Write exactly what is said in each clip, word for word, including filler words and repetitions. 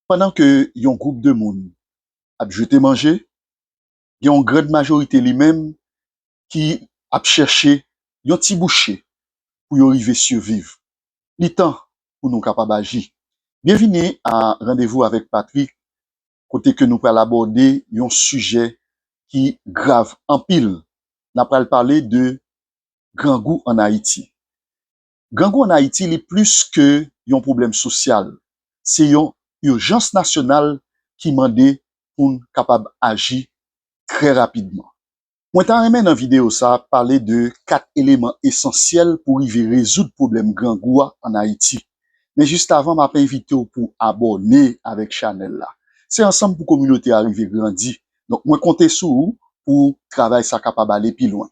Pandan ke yon gwoup de moun ap jete manje, gen yon grann majorite li menm ki ap chèche yon ti bouche pou yo rive siviv. Li tan pou nou kapab aji. Byenvini a Randevou avèk Patrick, kote ke nou pral abòde yon sijè ki grav anpil. N ap pral pale de grangou ann Ayiti. Grangou ann Ayiti, li plis ke yon pwoblèm sosyal. Se yon ijans nasyonal ki mande pou n kapab aji trè rapidman. Mwen ta renmen nan videyo sa a pale de kat eleman esansyèl pou rive rezoud pwoblèm grangou a ann Ayiti. Men jis avan, m ap envite w pou abòne avèk chanèl la. Se ansanm pou kominote a rive grandi. Donk, mwen konte sou ou pou travay sa kapab ale pi lwen.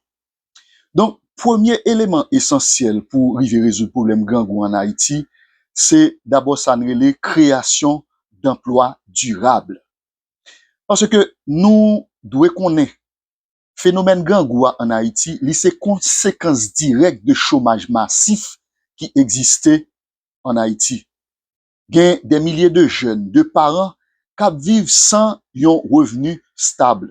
Donk, premye eleman esansyèl pou rive rezoud pwoblèm grangou ann Ayiti, se dabò sa n rele kreyasyon danplwa dirab. Paske nou dwe konnen, fenomèn grangou a ann Ayiti, li se konsekans dirèk de chomaj masif ki egziste ann Ayiti. Gen dè milye de jèn, de paran k ap viv san yon revni stab.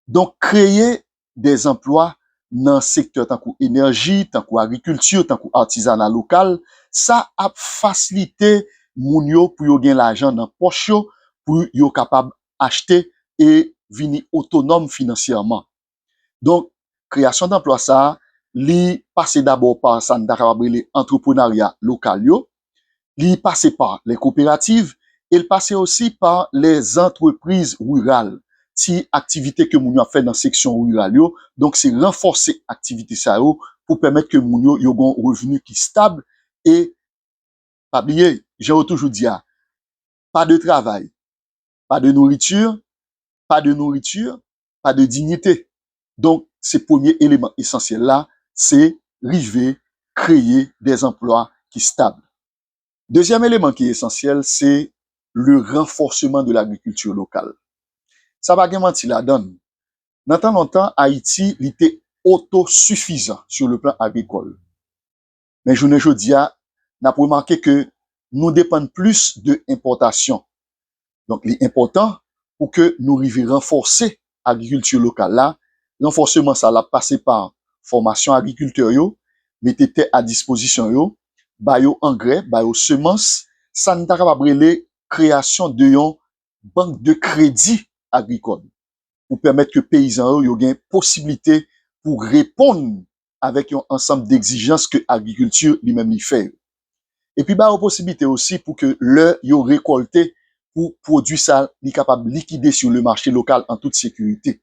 Donk, kreye dè anplwa nan sektè tankou enèji, tankou agrikilti, tankou atizana lokal, sa ap fasilite moun yo pou yo gen lajan nan pòch yo, pou yo kapab achte e vini otonòm finansyèman. Donk, kreyasyon danplwa sa a, li pase dabò pa sa n ta kapab rele antreprenarya lokal yo, li pase pa lè koperativ, e l pase osi pa lè zantrepriz riral, ti aktivite ke moun yo ap fè nan seksyon riral yo. Donk, se ranfòse aktivite sa yo pou pèmèt ke moun yo, yo gen yon revni ki stab e pa bliye, jan yo toujou di a, pas de travail, pas de nourriture, pas de nourriture, pas de dignité. Donk, se premye eleman esansyèl la, se rive kreye dè anplwa ki stab. Dezyèm eleman ki esansyèl, se le renforcement de l'agriculture locale. Sa pa gen manti ladan l. Nan tan lontan, Ayiti, li te otosifizan sur le plan agricole. Men jounen jodi a, n ap remake ke nou depann plis de enpòtasyon. Donk, li enpòtan pou ke nou rive ranfòse agrikilti lokal la. Ranfòseman sa, l ap pase pa fòmasyon agrikiltè yo, mete tè a dispozisyon yo, ba yo angrè, ba yo semans. Sa n ta kapab rele kreyasyon de yon bank de kredi agrikòl pou pèmèt ke peyizan yo, yo gen posiblite pou reponn avèk yon ansanm degzijans ke agrikilti li menm li fè yo. Epi ba yo posiblite osi pou ke lè yo rekòlte, pou pwodui sa, li kapab likide sur le marché local en toute sécurité.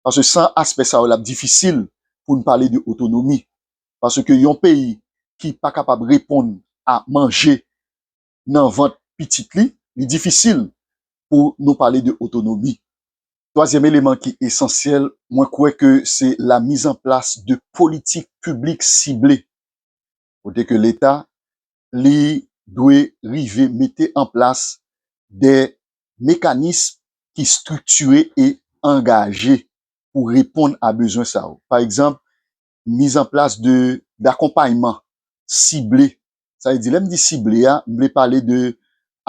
Paske san aspè sa yo, l ap difisil pou n pale de otonomi. Paske yon peyi ki pa kapab reponn a manje nan vant pitit li, li difisil pou nou pale de otonomi. Twazyèm eleman ki esansyèl, mwen kwè ke se la mise en place de politik piblik sible. Kote ke Leta, li dwe rive mete an plas de mekanism ki striktire e angaje pou reponn a bezwen sa yo. Pa egzanp, mise en place de, d'akompayman sible. Sa vle di, lè m di sible a, m vle pale de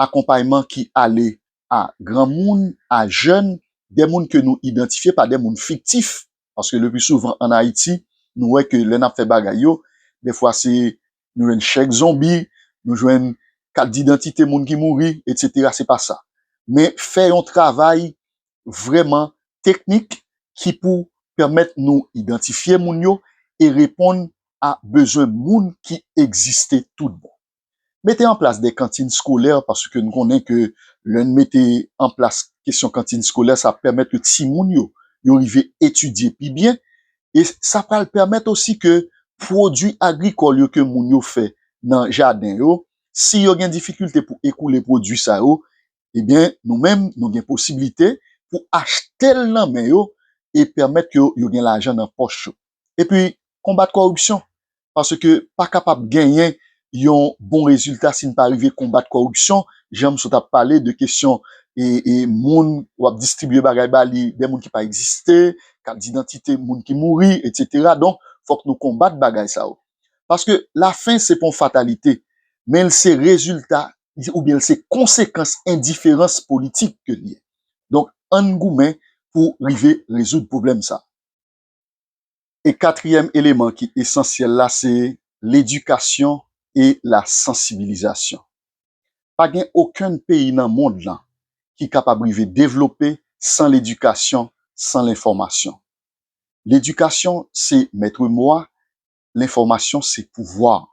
akonpayman ki ale a granmoun, a jèn, de moun ke nou idantifye pa de moun fiktif. Paske le pli souvan ann Ayiti, nou wè ke lè n ap fè bagay yo, defwa se nou jwenn chèk zonbi, nou jwenn kat didantite moun ki mouri, etsetera. Se pa sa. Men fè yon travay vrèman teknik ki pou pèmèt nou idantifye moun yo e reponn a bezwen moun ki egziste tout bon. Mete an plas de kantin skolè, paske n konnen ke lè n mete an plas kesyon kantin skolè, sa pèmèt ke timoun yo, yo rive etidye pi byen. E sa pral pèmèt osi ke pwodui agrikòl yo ke moun yo fè nan jaden yo, si yo gen difikilte pou ekoule pwodui sa yo, ebyen, nou menm, nou gen posiblite pou achte l nan men yo e pèmèt ke yo gen lajan nan pòch yo. Epi, konbat kòripsyon. Paske pa kapab genyen yon bon rezilta si n pa rive konbat kòripsyon. Jan m sot ap pale de kesyon e, e moun w ap distribye bagay ba li, de moun ki pa egziste, kat didantite moun ki mouri, etsetera. Donk, Fòk nou konbat bagay sa yo. Paske lafen se pa yon fatalite, men l se rezilta oubyen l se konsekans endiferans politik ke l ye. Donk, ann goumen pou rive rezoud pwoblèm sa. E katriyèm eleman ki esansyèl la, se ledikasyon e la sansibilizasyon. Pa gen okenn peyi nan mond lan ki kapab rive devlope san ledikasyon, san lenfòmasyon. Ledikasyon se mèt mo a, lenfòmasyon se pouvwa.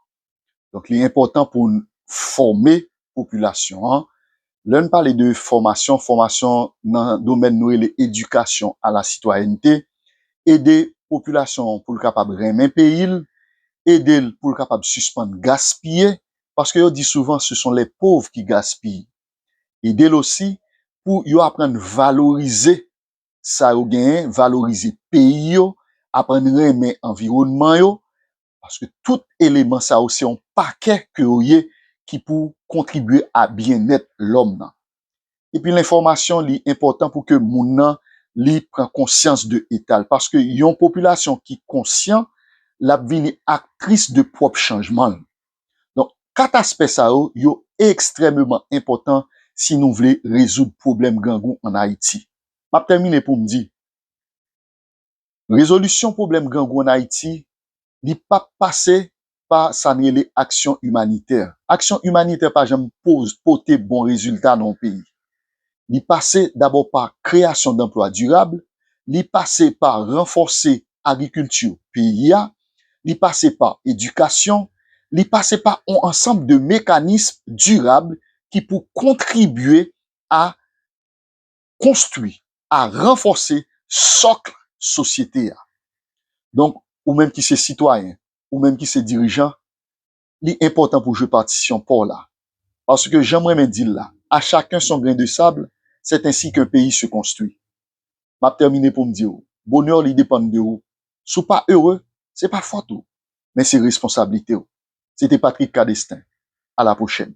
Donk, li enpòtan pou n fòme popilasyon an. Lè n pale de fòmasyon, fòmasyon nan domèn nou rele edikasyon a la sitwayènte, ede popilasyon an pou l kapab renmen peyi l, ede l pou l kapab sispann gaspiye, paske yo di souvan, ce sont les pauvres qui gaspillent. Ede l osi pou yo aprann valorize sa yo genyen, valorize peyi yo, aprann renmen anviwònman yo, paske tout eleman sa yo se yon pakè ke yo ye ki pou kontribye a byennèt lòm nan. Epi lenfòmasyon, li enpòtan pou ke moun nan, li pran konsyans de eta l. Paske yon popilasyon ki konsyan, l ap vini aktris de pwòp chanjman l. Donk, kat aspè sa yo, yo ekstrèmeman enpòtan si nou vle rezoud pwoblèm grangou ann Ayiti. M ap tèmine pou m di, rezolisyon pwoblèm grangou ann Ayiti, li p ap pase pa sa n rele aksyon imanitè. Aksyon imanitè pa janm poz-, pote bon rezilta nan yon peyi. Li pase dabò pa kreyasyon danplwa dirab, li pase pa ranfòse agrikilti peyi a, li pase pa edikasyon, li pase pa yon ansanm de mekanism dirab ki pou kontribye a konstwi, a ranfòse sòk sosyete a. Donk, ou menm ki se sitwayen, ou menm ki se dirijan, li enpòtan pou jwe patisyon pa w la. Paske jan m renmen di l la, à chacun son grain de sable, c'est ainsi qu'un pays se construit. M ap tèmine pou m di w, bonè w li depann de ou. Si w pa ere, se pa fòt ou, men se responsablite w. Se te Patrick Cadestin. À la prochaine.